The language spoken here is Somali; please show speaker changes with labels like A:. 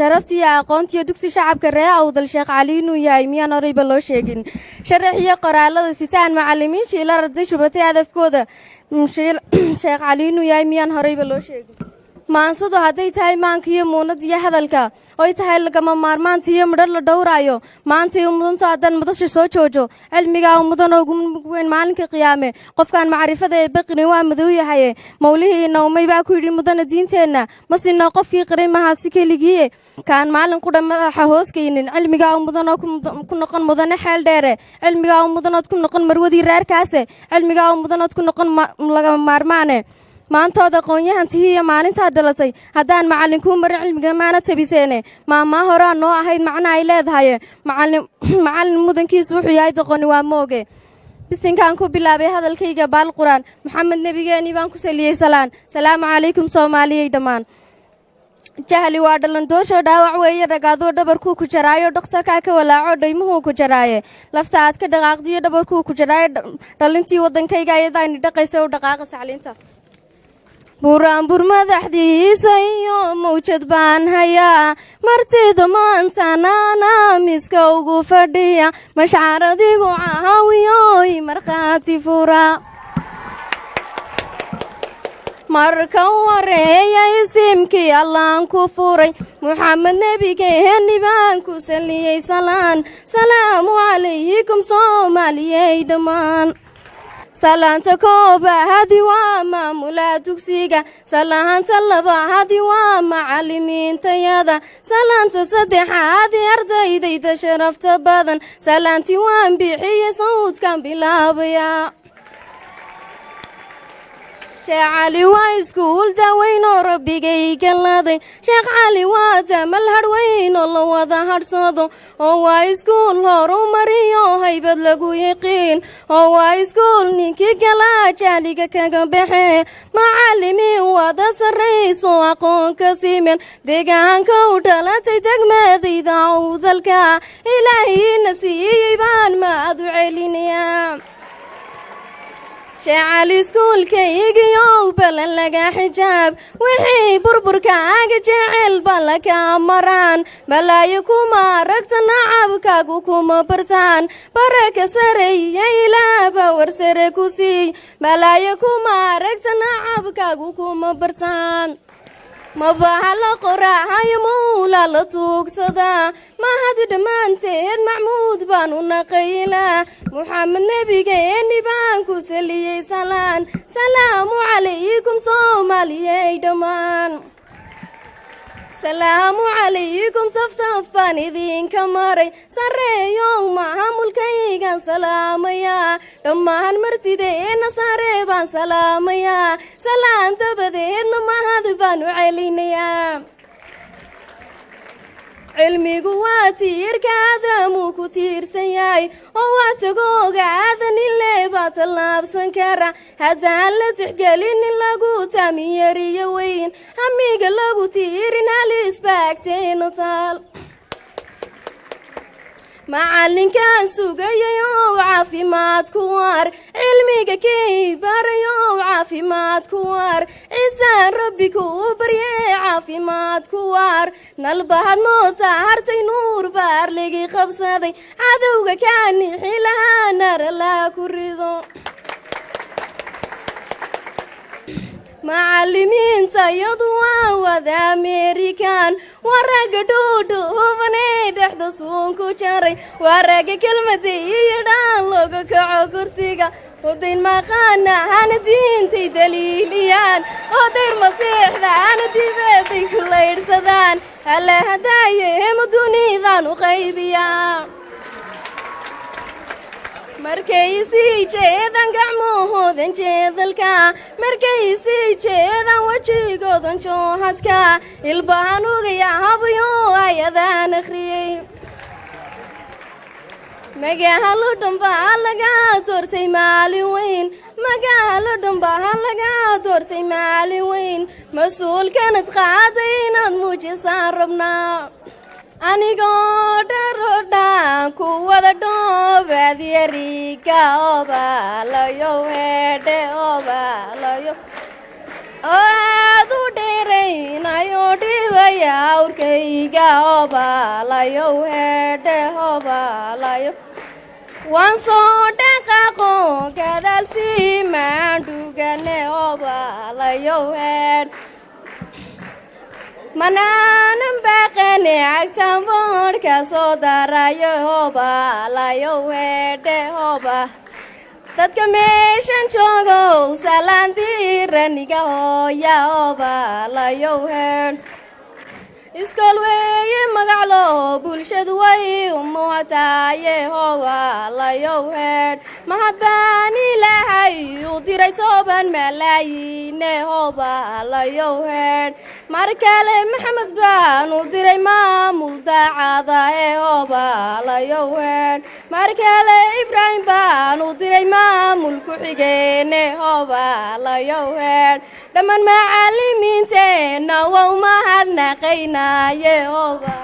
A: Sharaftiiyo aqoontiyo dugsi shacabka ree Awdal, Sheekh Cali inuu yahay miyaan horeyba loo sheegin? Sharaxiyo qoraalada sitaan macallimiin shiila arday shubatay hadafkooda, Sheekh Cali inuu yahay miyaan horeyba loo sheegin? Maansadu hadday tahay maanka iyo muunad iyo hadalka, oy tahay lagama maarmaanta iyo midho la dhowraayo, maantay u mudanto haddaan madasha soo joojo. Cilmigaa u mudan oo ugu weyn maalinka qiyaame. Qofkaan macrifada ee baqirin waa madow yahaye. Mawlihii nawmay baa ku yidhi mudana diinteenna ma sinno qofkii qiray mahaasi keligiiye. Kaan maalin qudha madaxa hooskaynin, cilmigaa u mudanoo ku noqon mudane xeel dheere. Cilmigaa u mudanood ku noqon marwadii reerkaase. Cilmigaa u mudanood ku noqon lagama maarmaane. Maantooda aqoonyahan tihiiyo maalintaad dhalatay, haddaan macallin kuu marin cilmiga maana tabiseene. Maamaa horaa noo ahayd macna ay leedahaye. Macallin mudankiisu wuxuu yahay doqoni waa mooge. Bisinkaan ku bilaabay hadalkayga baal Qur-aan, Maxamed nebigeenii baan ku saliyey salaan. Salaamu calaykum, Soomaaliyey dhammaan. Jahli waa dhalandoosho dhaawac weeye, dhagaadoo dhabarkuu ku jaraayo, dhakhtarkaa ka walaaco, dhaymuhuu ku jaraaye. Lafta aad ka dhaqaaqdiyo dhabarkuu ku jaraayo. Dhalintii waddankayga ayadaani dhaqaysa u dhaqaaqa sacliinta. Buraanbur madaxdiisa iyo mawjad baan hayaa, martida maantanaana miska ugu fadhiya, mashcaradigu caawiyoy markhaati fura. Marka u horeeya isimkii Allaan ku furay, Muxamed nebigeeni baan ku saliyey salaan. Salaamu calaykum, Soomaaliyey dhammaan. Salaanta koobaadi waa maamulaa dugsiga, salaanta labaadi waa macallimiintayada, salaanta saddexaadi ardaydayda sharafta badan. Salaantii waan bixiyey, sawdkan bilaabaya. Sheekh Cali waa iskuul daaweyn oo rabbigay gallaaday. Sheekh Cali waa damal hadhweyn oo la wada hadhsado, oo waa iskuul horumariyo haybad lagu yiqiin, oo waa iskuul ninkii galaa jaaliga kaga baxe. Macallimiin wada sarrayso, aqoon ka siman, deegaanka u dhalatay degmadayda Awdalka Ilaahiina siiyey baan maad u celinayaa. Sheekh Cali iskuulkaygiyow, balan laga xijaab, wixii burburkaaga jecel bala kaa maraan. Balaayo kuma aragta, nacabkaagu kuma bartaan. Baraka sareeya Ilaahba war sare ku siiy. Balaayo kuma aragta, nacabkaagu kuma bartaan. Mabaha la qoraahayo, mawla la tuugsadaa. Mahadi dhammaanteed macmuud baan u naqaylaa. Muxamed nebigeeni baan ku saliyey salaan. Salaamu calaykum, Soomaaliyey dhammaan. Salaamu calaykum, safsaf baan idinka maray. Sarreeyow maamulkaygaan salaamayaa, dhammaan martideenna sare baan salaamayaa. Salaan dabadeedna mahad baan u celinayaa. Cilmigu waa tiirka aadamuu ku tiirsan yahay, oo waa tagooga aadan ile baa tallaabsan kara. Haddaan la tixgelin in lagu taamin yariyo weyn, hamiga lagu tiirin halis baagteena taal. Macallinkaan sugayay ow, caafimaad ku waar. Cilmiga kii baray ow, caafimaad ku waar. Cisaan Rabbi kuu baryee, caafimaad ku waar. Nalbahad noo tahartay, nuur baarligii qabsaday, cadowga kaa nixi lahaa naralaa ku rido. Macallimiinta iyadu waa wada Amerikan, waa ragga dhuudhuubanee dhexda suun ku jaray, waa ragga kelmada iyo dhaan looga kaco kursiga. Odayn maqaana hana diintay daliiliyaan, oo dayr masiixda hana dibeeday ku laydhsadaan. Alla hadaaye hema dunidaan u qaybiyaa. Markay sii jeedaan gacmahoodan jeedalka, markay sii jeedaan wejigoodan joohadka, ilbahan ugaya habayo ayadaan akhriyey. Magaalo dhanbaa laga doortay maalin weyn, magaalo dhanbaa laga doortay maalin weyn. Mas-uulkanad qaaday inaad muujisaan rabnaa. Anigoo dharodhaan ku wada dhoobadyariga obaalayo, weedhe obaalayo oo aad u dheerayn. Shaqaynayo dhibaya awrkayga, hobaalayow heedhe, hobaalayo. Waan soo dhaqaaqo gadaal siimaan dhugane, hobaalayow heedh. Manaanan baaqane cagtan boodhka soo darayo, hobaalayow heedhe, hoba. Dadka meeshan joogow, salaandiiraniga hooya, hobaalayow heedh. Iskool weeye magaclo, bulshadu way umuhataaye, hobaalayow heedh. Mahad baan Ilaahay u diray 10 malaayiine, hobaalayow heedh. Mar kale Maxamed baan u diray maamul daacada ee, hobaalayow heedh. Mar kale Ibraahim baan u diray maamul ku-xigeene, hobaalayow heedh. Dhammaan macallimiinteenna waa umahadnaqaynaaye, hoba.